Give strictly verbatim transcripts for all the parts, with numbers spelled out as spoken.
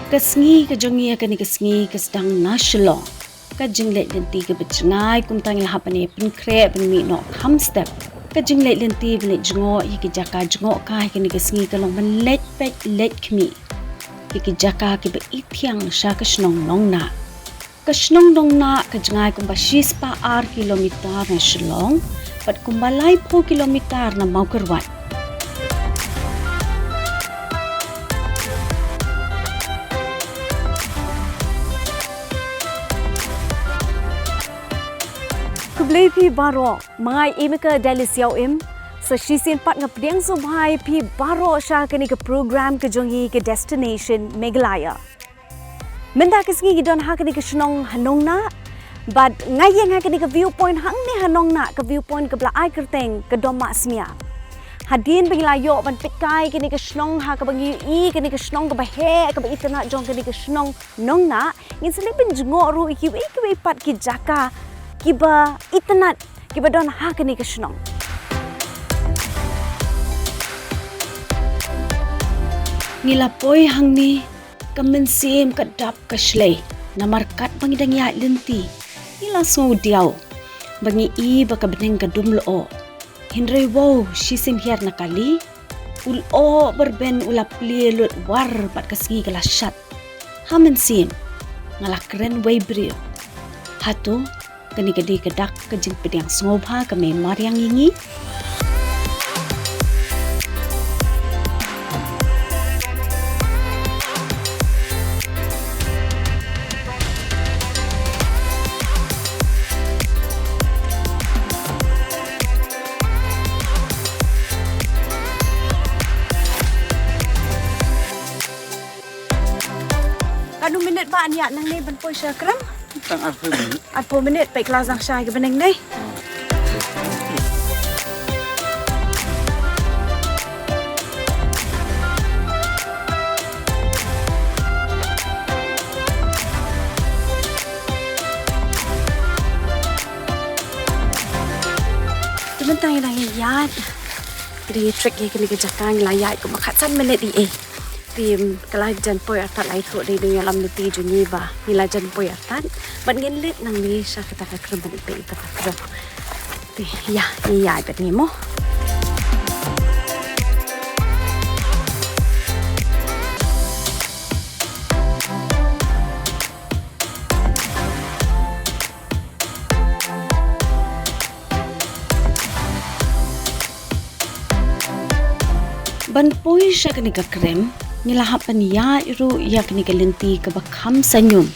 Ka sngi ka jong ngi ha kane ka sngi ka sdang na Shillong. Ka jingleit lynti kaba jngai kumta ngi la hap ban ïa pynkhreh ban mih noh kham step. Ka jingleit lynti ban leit jngoh ïa ki jaka jngoh kai ha kane ka sngi ka long ban leit peit leit khmih ïa ki jaka kiba ithiang sha ka shnong Nongnah. Ka shnong Nongnah ka jngai kumba shispah ar kilometer na Shillong bad kumba laiphew kilometer na Mawkyrwat. Khublei phi baroh, ma nga i Emika Delicia Im. Sa shisien pat nga pdiang sngewbha ïa phi baroh sha kane ka program ka jong ngi ka Destination Meghalaya. Mynta ka sngi ngi don ha kane ka shnong ha Nongnah. Bad nga ïeng ha kane ka viewpoint hangne ha Nongnah, ka viewpoint kaba la ai kyrteng ka Dom Mahsmia. Hadien ba ngi la ïoh ban peit kai kane ka shnong ha kaba ngi ïohi kane ka shnong kaba heh kaba itynnad jong kane ka shnong Nongnah, ngin sa leit ban jngoh ruh ïa kiwei kiwei pat ki jaka kiba itynnad kiba don ha kane ka shnong. Ngi la poi hangne ka mynsiem ka dap ka shlei namar katba ngi dang ïaid lynti ngi la sngewdiaw ba ngi i ba ka bneng ka dum lyoh. Hynrei wow, shisien hiar na kali u lyoh ba rben u la plie lut war bad ka sngi ka la shat. Ha mynsiem nga la kren wei briew. Hato kane ka dei ka dak ka jingpdiang sngewbha ka mei mariang ïa ngi? Katno minit ba ngi ïaid nangne ban poi sha Krem? Tang arphew minit. Arphew minit, peit ka la zang shai ka bneng dei. Te mynta ngi dang ïaid. Ngi dang ïa trek ïa kane ka jaka, ngi la ïaid kumba khatsan minit ïa ei. Te ka la jan poi artat, la ïathuh da i nongïalam lynti jong ngi ba ngi la jan poi artat. Bad ngin leit nangne sha kata ka Krem ban ïa peit ïa kata ka Krem. Te ïa, ïa, ïa, bad ngi mo. Ban poi sha kane ka Krem, ngi la hap ban ïaid ruh ïa kane ka lynti kaba kham saiñum.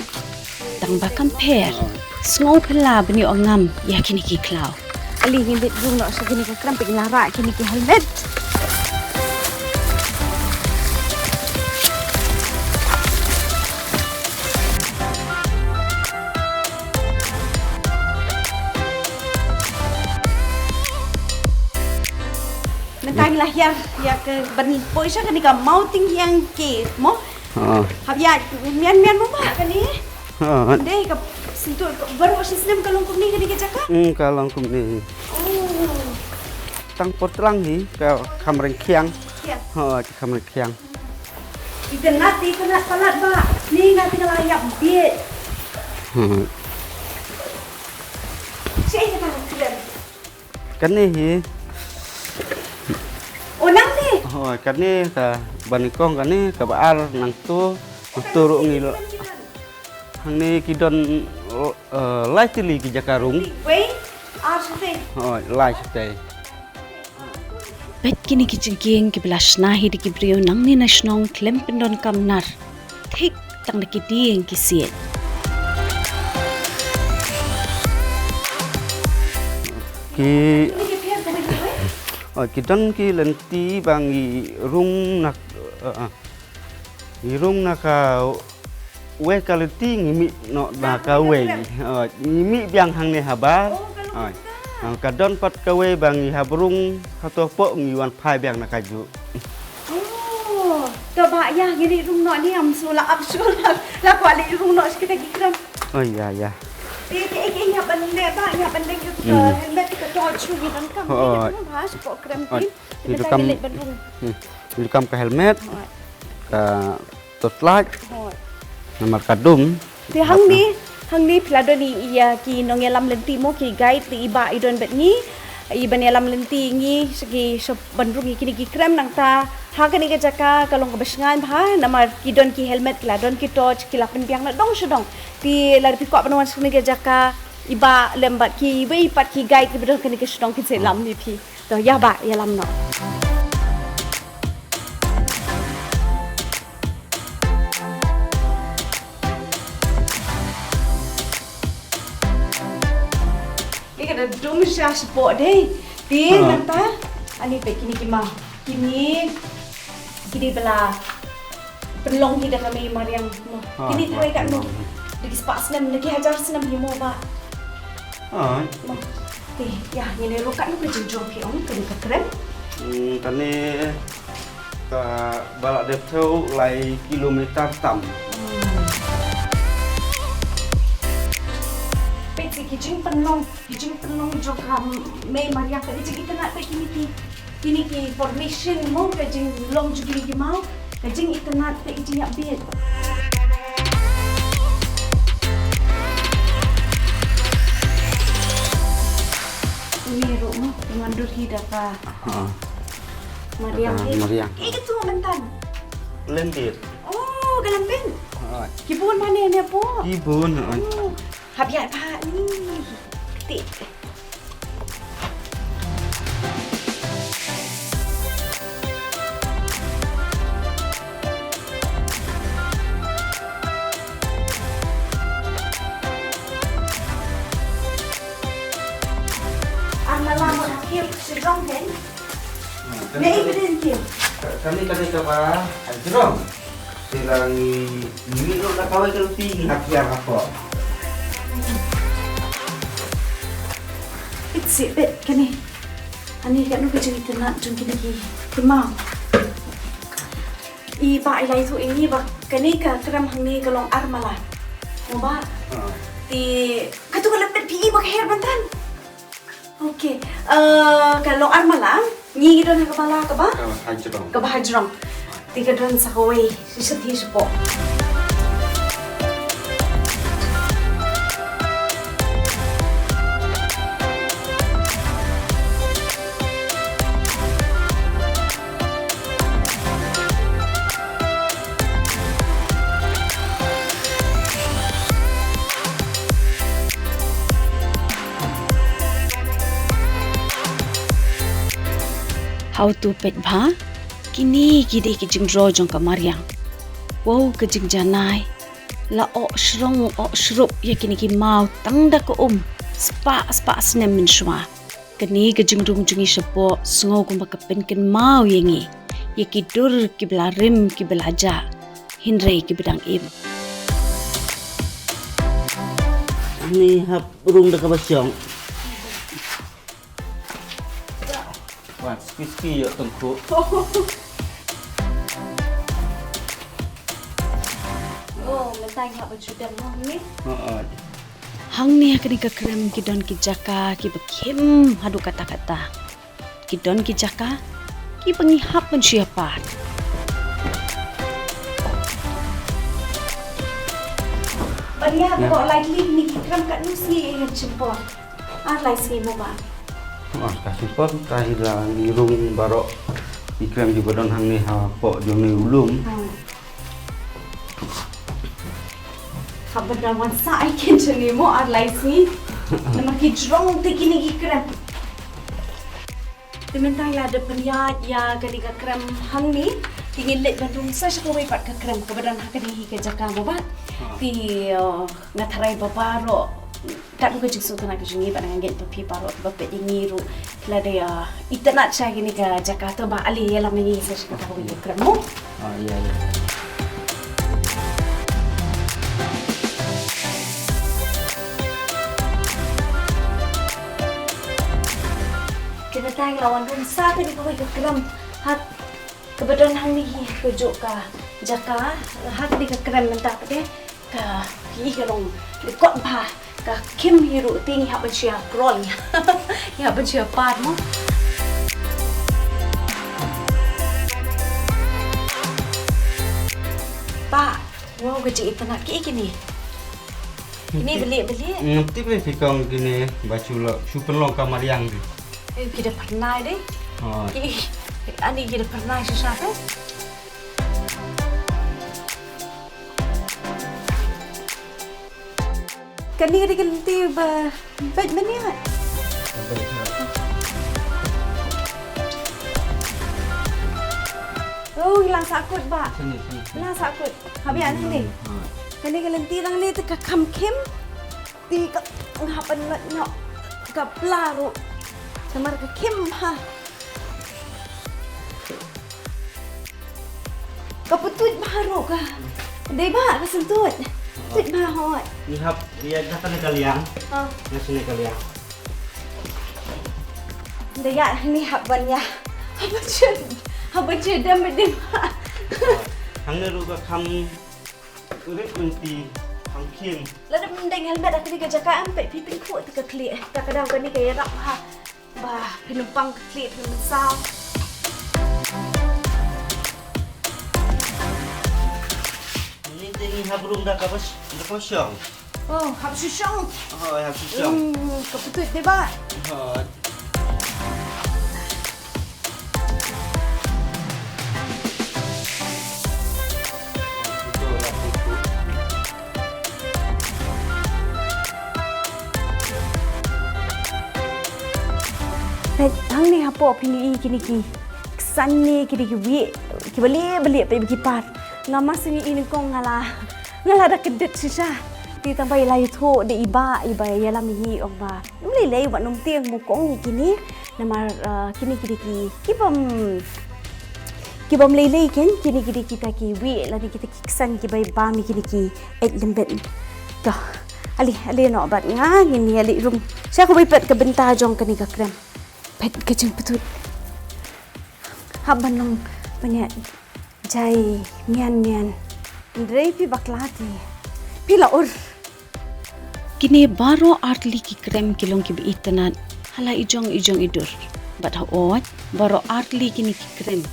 Tang ba kam pher, sngewphylla ban ïoh ngam ïa kine ki khlaw. Ale ngin leit rung noh sha kine ki Krem, peit ngi la rah kine ki helmet. Mynta ngi la hiar ïa ka ban poi sha kane ka Mawtynghliang Cave mo. Ah. Hap ïa mian mian mo ba kane. Ah. Dei ka sintur ka baroh shi snem ka long kumne kane ka jaka? Hmm, ka long kumne. Oh. Tang por tlang hi ka kham reng khiang. Khiang. Ha, ka kham reng khiang. Itynnad, itynnad palat ba. Ni nga te nga la ïap bieit. Hmm. Shi kata ka kren. Kane hi. O nang ne? Oh, kane ka ba nyngkong kane kaba ar nangto, nangto ruh ngi la. Hangne ki don, eh, lai tylli ki jaka rung. Wei, ar shatei. Oh, lai shatei. Peit kine ki jingkieng kiba la shna hi da ki briew nangne na shnong khlem pyndonkam nar. Thik tang da ki dieng ki siej. Ki, oh, ki don ki lynti ba ngi rung na, eh, eh, ngi rung na kawei ka lynti ngi mih noh na kawei. Oh, ngi mih biang hangne habar. Oh, ka don pat kawei ba ngi hap rung hato pok ngi wan phai biang na kajuh. Oh, to ba ïa ngi leit rung noh ne, ym shu la ap shuh la, la kwah leit rung noh sha kita ki Krem. Oh ïa ïa. Te te ïa ban leh ba ïa ban leh ka helmet ka torch shu ngi ban kam. Oh. Ba shu pok Krem. Oh. Te mynta ngi leit ban rung. Hmm. Ngi kam ka helmet. Oh. Ka torchlight. Oh. Namar ka dum. Te hangne, hangne phi la don ïa ki nongïalam lynti mo, ki guide, te i bah i don bad ngi, i ban ïalam lynti ïa ngi sha ki, sha ban rung ïa kine ki krem. Nangta ha kane ka jaka ka long kaba shngaiñ bha namar ki don ki helmet, ki la don ki torch, ki la pynbiang na dong sha dong. Te lada phi kwah ban wan sha kane ka jaka, i bah lem bad kiwei pat ki guide kiba don kane ka shnong kin sa ïalam ïa phi. To ïa bah, ïalam noh. Te ka da dum sha shapoh de. Te nangta, ani peit kine ki maw. Kine, kine ba la pynlong hi da ka Mei Mariang mo. Kine tharai katno? Da ki spah snem, da ki hajar snem hi mo bah. Mo. Te ïa, ngin ïa ruh katno ka jingjrong phi ong kane ka krem? Hmm, kane kaba la dep thew lai kilometer tam. Peit ki jingpynlong, ki jingpynlong jong ka Mei Mariang, ka jingitynnad peit kine ki, kine ki formation mo, ka jinglong jong kine ki maw, ka jingitynnad peit ki jingïapbiej. Uni ruh mo, wan dur hi da ka Mariang hi. Mariang. Ïa kito mynta. Lyndet. Oh, ka lyndet. Ki bun mane ne po? Ki bun. Oh. Hap ïa pha ni. Ti. Ar mala mo da ki sejong ken. Mei bidin ki. Kane kane kaba hajrong. Sila ngi ngi ruh da kawei ka luti ngi hap hiar hapoh. Peit seh peit kane. Ani katno ka jingitynnad jong kine ki, ki maw. I bah i la ïathuh ïa ngi ba kane ka krem hangne ka long ar mala. Mo bah. Te kato ka lyndet phi i ba ka her mynta. Okay. Eh, ka long ar mala, ngi ngi don ha ka mala kaba? Kaba hajrong. Kaba hajrong. Te ka don sa kawei, shisha ti shapoh. Haw tu peit bha, kine ki dei ki jingroi jong ka mariang. Wow ka jingjanai, la oh shrong oh shrup ïa kine ki maw tang da ka um, spah spah snem mynshuwa. Kane ka jingrung jong ngi shapoh sngew kumba ka pynkynmaw ïa ngi ïa ki dur kiba la rim kiba la jah, hynrei kiba dang im. Ni hap rung da kaba shong. Wan, ski ski ïa tengku. Oh, mynta ngi hap ban shu dem noh ni. Oh, oh. Hangne ha kane ka krem ki don ki jaka kiba khim haduh katta katta. Ki don ki jaka kiba ngi hap ban shu ïa pad. Ban ïa ko lai kli ni ki krem katno sngi ïa shim por. Ar lai sngi mo bah. Ar ka shim por ka hi la ngi rung baroh ki krem kiba don hangne hapoh jong ne u lum. Haba da wan sa ai ken chani mo ar lai sngi. Namar ki jrong te kine ki krem. Te mynta la da pynïaid ïa kane ka krem hangne. Te ngin leit ban rung sa sha kawei pat ka krem kaba don ha kane hi ka jaka mo bah. Te, eh, nga tharai ba baroh Katno ka jingsngewtynnat ka jong ngi bad nga ngeit ba phi baroh kiba peit ïa ngi ruh phi la dei, ah, itynnat sha kane ka jaka, to ba ale ïalam ïa ngi sa sha kata kawei ka krem mo. Ah, ïa, ïa. Kane tang la wan rung sa kane kawei ka krem. Ha kaba don hangne hi kajuh ka jaka, ha kane ka krem mynta pat de. Ka, hi ka long, ka kot bha, ka khim hi ruh te ngi hap ban shu ïa crawl. Ngi hap ban shu ïa pad mo. Bah, wow, Ka jingitynnad ki kine. Kine beli beli. Ngam tip ïa phi kong kine ba shu lo shu pynlong ka mariang di. Eh, ki da pernai dei. Oh. Ki ani ki da pernai shisha te. Kane ka dei ka lynti ba bad mane. Oh, ngi la sahkut ba. Sini, sini. Ngi la sahkut. Hap ïa nangne. Hmm. Kane ka lynti nangne te ka kham khim. Te ka nga hap ban lait noh. Ka pla ruh. Namar ka khim ha. Ka pyntuid bha ruh ka. Dei ba ka sngewthuh. Tuid bha hoi. Ngi hap ïa da kane ka liang. Ha. Ïa sini ka liang. Dei ïa ni hap ban ïa. Hap ban shu. Hap ban shu dem dem. Hangne ruh ka kham rit mynti kham khim. Lada mendeng helmet aka ni ka jaka em peit phi pynkhuh ti ka khlieh. Ka ka dang ka ni ka ïarap ha. Ba, phi nang pang ka khlieh phi mynsaw. Ni te ngi hap rung da ka bas, da ka shong. Oh, hap shu shong. Oh, hap shu shong. Hmm, ka putut dei ba? Oh. Peit hangne hapoh phin ïohi kine ki ksan ne kine ki wieh kiba lieh ba lieh peit ba ki par. Nga ma sngi i nyngkong nga la nga la da kyndit shisha. Te tang ba i la ïathuh da i bah i ba ïalam hi ong ba ym lei lei wat nym tieng mu kong ïa kine. Namar, ah, kine ki dei ki, ki bym, ki bym lei lei ken, kine ki dei kita ki wieh lane kita ki ksan kiba bam ïa kine ki eit lembet. To, ale, ale noh bad nga, ngin ïa leit rung sha kawei pat ka bynta jong kane ka krem. Peit ka jingpyntut. Hap ban long ban ïa jai mian mian. Hynrei phi bakla te phi la ur. Kine baroh artylli ki krem ki long kiba itynnad ha la i jong i jong i dur. Bad hooid, baroh artylli kine ki krem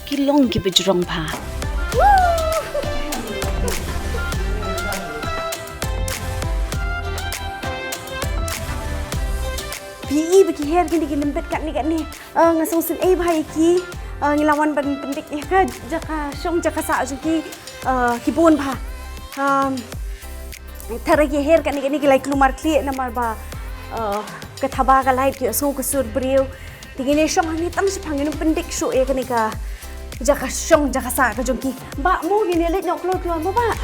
ki long kiba jrong bha. Phi i ba ki her kine ki lembet katne katne. Ah, nga sngewsynei bha ïa ki. Ah, ngi la wan ban pyndik ïa ka jaka shong jaka sah jong ki, ah, ki bun bha. Um, tharai ki her kane kane ki la i klumar khlieh namar ba, ah, ka thaba ka light ki ïohsngew ka sur briew. Te ngin ïa shong hangne tam shipang ngin ym pyndik shuh ïa kane ka jaka shong jaka sah ka jong ki. Bah mo ngin ïa leit noh kloi kloi mo bah.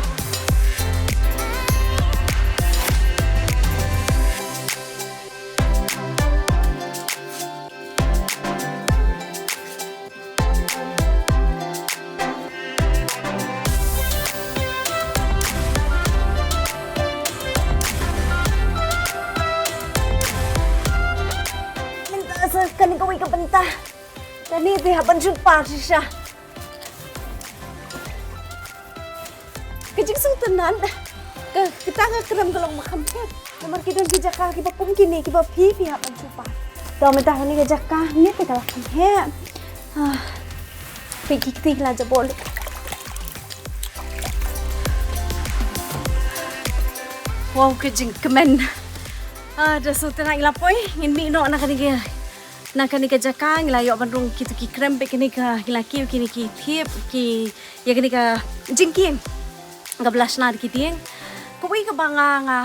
Mynta sa kane kawei ka bynta. Kane te hap ban jumpa shisha. Ka jingsngewtynnad ka, kata ka krem ka long ba kham heh. Namar ki don ki jaka kiba kum kine kiba phi phi hap ban shu pah. To mynta kane ka jaka ne te ka la kham heh. Ah. Phi ki kti la jabol. Wow, ka jingkmen. Ah, da sngewtynnad ngi la poi, ngin mih noh na kane ka, na kane ka jaka, ngi la ïoh ban rung kito ki krem, peit kane ka, ngi la kiew kine ki thiep, ki, ïa kane ka jingkiew. Kaba la shna da ki dieng. Kawei kaba nga, nga,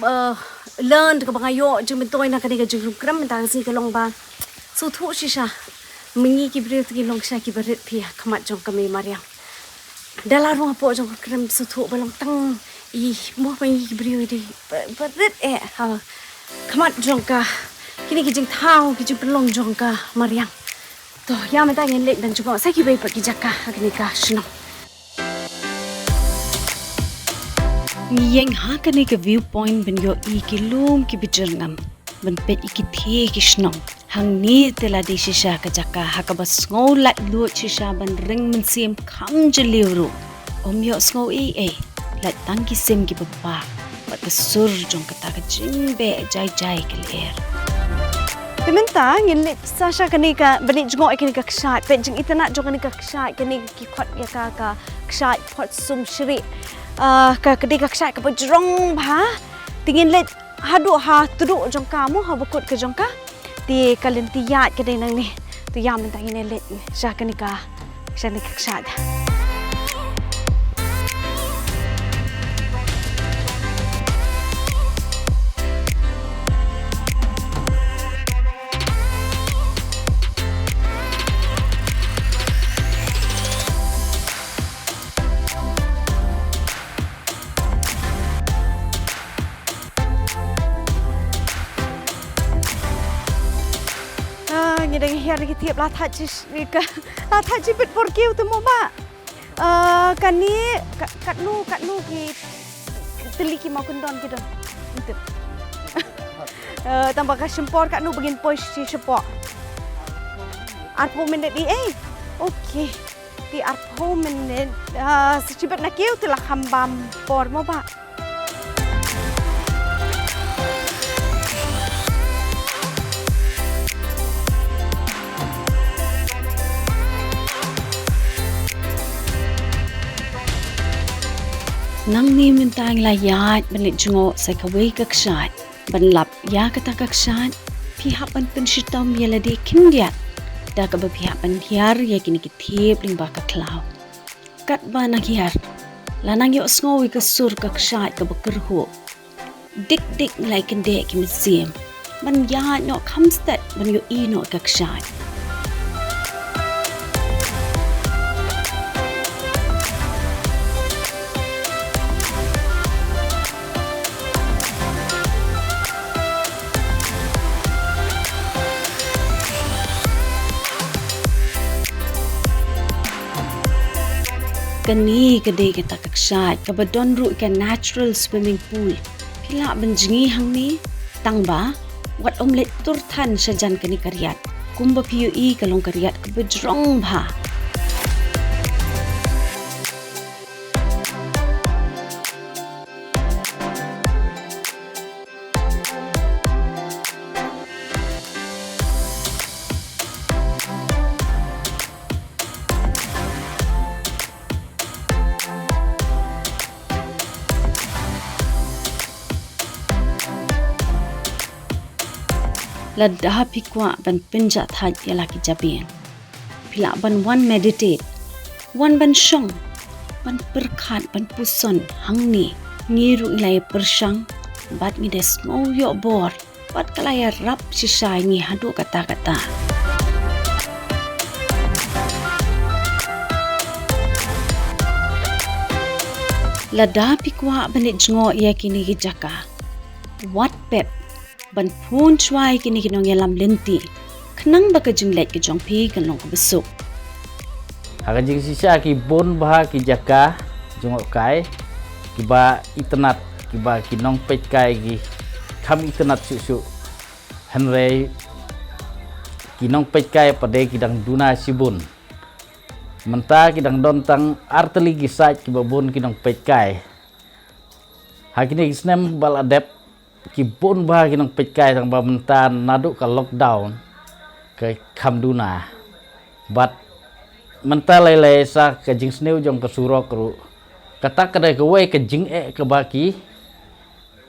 uh, learn kaba nga ïoh jingmyntoi na kane ka jingrung krem mynta ka sngi ka long ba sngewthuh shisha. Ma ngi ki briew te ngi long shisha kiba rit phi ha khmat jong ka mei mariang. Da la rung hapoh jong ka krem sngewthuh ba long tang i mo ma ngi ki briew i dei ba, ba rit eh ha khmat jong ka kine ki jingthaw ki jingpynlong jong ka mariang. To ïa mynta ngin leit ban jngoh sa kiwei pat ki jaka ha kane ka shnong. Ngi ïeng ha kane ka view point ban ïohi ki lum kiba jyrngam ban peit ïa ki thie ki shnong. Hangne te la dei shisha ka jaka ha kaba sngew laitluid shisha ban ring mynsiem kham jylliew ruh. Ym ïohsngew ei ei, lait tang ki sim kiba pah bad ka sur jong kata ka jingbeh jai jai ka lyer. Te mynta ngin leit sa sha kane ka, ban leit jngoh ïa kane ka kshaid, peit jingitynnad jong kane ka kshaid, kane ki khot ïa ka ka kshaid Photsum Shrieh. Ah, ka, kane ka kshaid kaba jrong bha. Te ngin leit haduh ha tuduk jong ka mo, ha bakut ka jong ka. Te ka lynti ïaid ka dei nangne. Te ïa mynta ngin leit sha kane ka, sha kane ka kshaid. Ah, ngi dang hiar ki thiep, la thait shi, ka, la thait shibit por kiew te mo bah. Ah, kane, ka, katno, katno ki tylli ki mawkyndon ki don. Ym tip. Eh, tang ba ka shim por katno ba ngin poi shi shapoh. Arphew minit ïa, eh. Okay. Te arphew minit, ah, sa shibit na kiew te la kham bam por mo bah. Nangne mynta ngi la ïaid ban leit jngoh sa kawei ka kshaid. Ban lap ïa kata ka kshaid, phi hap ban pynshitom ïa lade khyndiat da kaba phi hap ban hiar ïa kine ki thiep lyngba ka khlaw. Katba nang hiar, la nang ïohsngew ïa ka sur ka kshaid kaba kyrhuh. Dik dik ngi la ïakynduh ki mynsiem ban ïaid noh kham stet ban ïohi noh ïa ka kshaid. Kane ka dei kata ka kshaid kaba don ruh ka natural swimming pool. Phi lah ban jngi hangne, tang ba wat ym leit tur than sha jan kane ka riat. Kumba phi ïohi ka long ka riat kaba jrong bha. Lada phi kwah ban pynjah thait ïa la ki jabieng, phi lah ban wan meditate, wan ban shong, ban pyrkhat, ban puson hangne. Ngi ruh ngi la ïa pyrshang bad ngi da sngew ïoh bor bad ka la ïarap shisha ïa ngi haduh katta katta. Lada phi kwah ban leit jngoh ïa kine ki jaka, wat pep ban phone shuwa ïa kine ki nongïalam lynti khnang ba ka jingleit ka jong phi kan long kaba suk. Ha ka jingshisha ki bun bha ki jaka jngohkai kiba itynnad, kiba ki nongpeitkai ki kham itynnad shuh shuh. Hynrei ki nongpeitkai pat de ki dang duna shibun. Mynta ki dang don tang artylli ki site kiba bun ki nongpeitkai. Ha kine ki snem ba la dep, ki bun bha ki nongpeitkai tang ba mynta naduh ka lockdown ka kham duna. Bad mynta lei lei sa ka jingsniew jong ka surok ruh, kata ka dei kawei ka jingeh kaba ki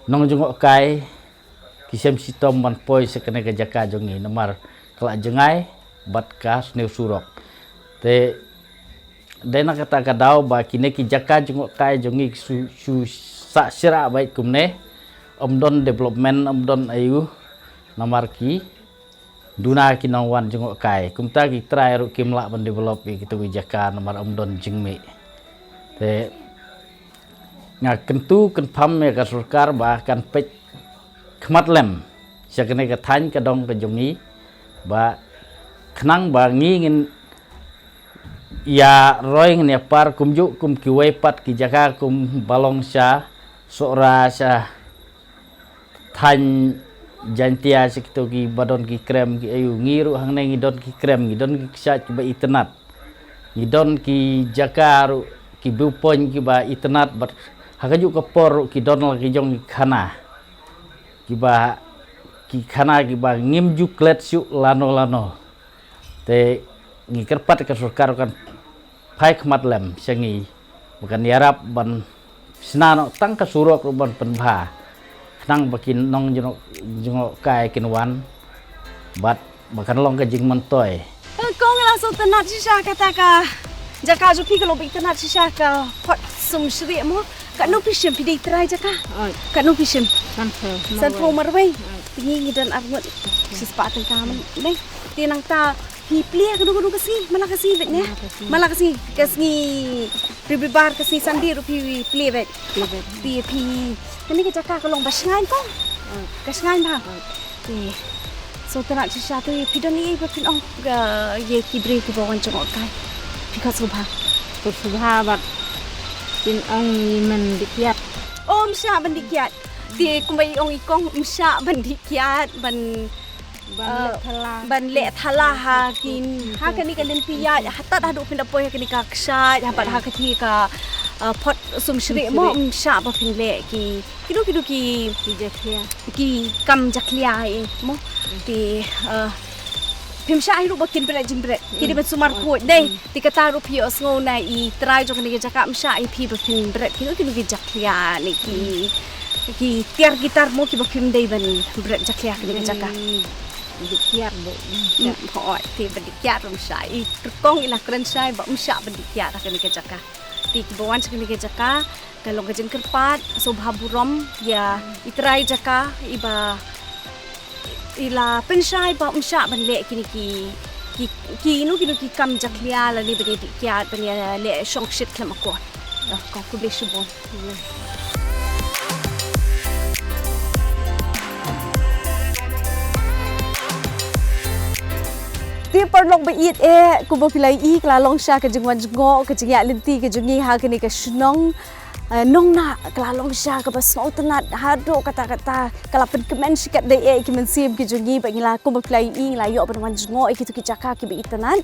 nongjngohkai ki shem shitom ban poi sha kane ka jaka jong ngi namar ka la jngai bad ka sniew surok. Te dei na kata ka daw ba kine ki jaka jngohkai jong ngi ki shu, shu sah syrah beit kumne, ym don development, ym don aïu namar ki duna ki nongwan jngohkai. Kumta ki trai ruh kim lah ban develop ïa kitu ki jaka namar ym don jingmih. Te nga kyntu kynpham ïa ka sorkar ba kan peit khmat lem sha kane ka thaiñ ka dong ka jong ngi, ba khnang ba ngi ngin ïa roi ngin ïa par kumjuh kum kiwei pat ki jaka kum ba long sha Sohra, sha thaiñ Jaintia, sha kitu kiba don ki krem ki aïu. Ngi ruh hangne ngi don ki krem, ngi don ki kshaid kiba itynnad, ngi don ki jaka ruh ki viewpoint kiba itynnad, bad ha kajuh ka por ruh ki don la ki jong ki khana kiba ki khana kiba ngim ju klet shuh lano lano. Te ngi kyrpad ka sorkar kan phai khmat lem sha ngi ba kan ïarap ban shna noh tang ka surok ruh ban pynbha. Khnang ba ki nongjngoh, jngohkai kin wan bad ba kan long ka jingmyntoi. Kong la sngewtynnat shisha kata ka jaka jong phi ka long ba itynnat shisha ka Phot Sumsyrih mo. Katno phi shim, phi dei trai jaka? Oi. Katno phi shim? Sanphew. Sanphew marwei. Oi. Te ngi ngi don arngut. Shispah tyngka man. Dei. Te nangta phi plie kano kano ka sngi, man la ka sngi beit ne? Man la ka sngi. Man la ka sngi. Ka sngi Rbibar, ka sngi Sunday ruh phi plie beit. Plie beit. Phi, phi. Kane ka jaka ka long ba shngaiñ kong. Oi. Ka shngaiñ ba. Oi. Te sngewtynnat shisha, te phi don ei ei ba phin ong ïa ki briew kiba wan jngohkai? Phi khuslai sngewbha. Khuslai sngewbha bad phin ong ym dih kiad. Oh, ym shah ban dih kiad. Te kumba i ong i kong, ym shah ban dih kiad, ban, ban, uh, leh thala, ban leh thala ha ki, ha kane ka lynti ïaid, haduh haduh phin da poi ha kane ka kshaid, ha bad ha kane ka, uh, Phot Sumsyrih mo, ym shah ba phin leh ki kino kino ki, ki jakhlia, ki kam jakhlia ei mo. Te, uh, phim shah hi ruh ba kin bret jingbret, ki dei ban sumar khuid dei. Te kata ruh phi ïohsngew na i trai jong kane ka jaka, ym shah ïa phi ba phin bret kino kino ki jakhlia ne ki, ki tiar ki tar mo, kiba phim dei ban bret jakhlia kane ka jaka. Dih kiad bo. Hooid, te ban dih kiad ruh ym shah. I kong i la kren shai ba ym shah ban dih kiad ha kane ka jaka. Te kiba wan sha kane ka jaka ka long ka jingkyrpad sngewbha burom ïa i trai jaka iba i la pynshai ba ym shah ban leh kine ki, ki, kino kino ki kam jakhlia lane ban ïa dih kiad, ban ïa leh shongshit khlem akor. Khublei shibun. Te paralok ba ïeit eh, kumba phi la ïohi ka la long shisha ka jingwan jngoh, ka jingïaid lynti ka jong ngi ha kane ka shnong. Eh, nongnah ka la long shisha kaba sngewtynnat haduh katta katta, ka la pynkmen shikatdei eh ki mynsiem ki jong ngi, ba ngi la, kumba phi la ïohi, ngi la ïoh ban wan jngoh ïa kito ki jaka kiba itynnat.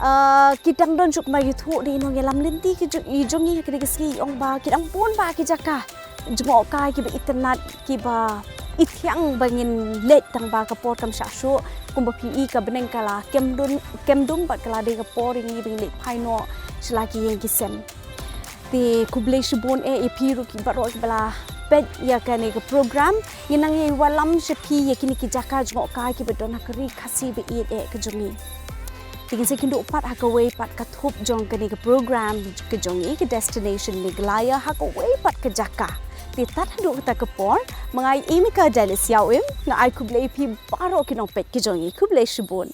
Eh, ki dang don shuh kumba ïathuh da i nongïalam lynti ki jong, i jong ngi ha kane ka sngi, i ong ba ki dang bun bha ki jaka jngohkai kiba itynnat, kiba ithiang ba ngin leit tang ba ka por kam shah shuh. Kumba phi ïohi ka bneng ka la kem dum, kem dum bad ka la dei ka por ïa ngi ba ngin leit phai noh sha la ki ïing ki sem. Te khublei shibun eh ïa phi ruh ki baroh kiba la peit ïa kane ka program. Ngin nang ïai wallam sha phi ïa kine ki jaka jngohkai kiba don ha ka ri Khasi ba ïeit eh ka jong ngi. Te ngin sa ïakynduh pat ha kawei pat ka thup jong kane ka program ka jong ngi, ka Destination Meghalaya, ha kawei pat ka jaka. Te tad haduh kata ka por, ma nga i Mika Dailis Ïawim, nga ai khublei ïa phi baroh ki nongpeit ki jong ngi. Khublei shibun.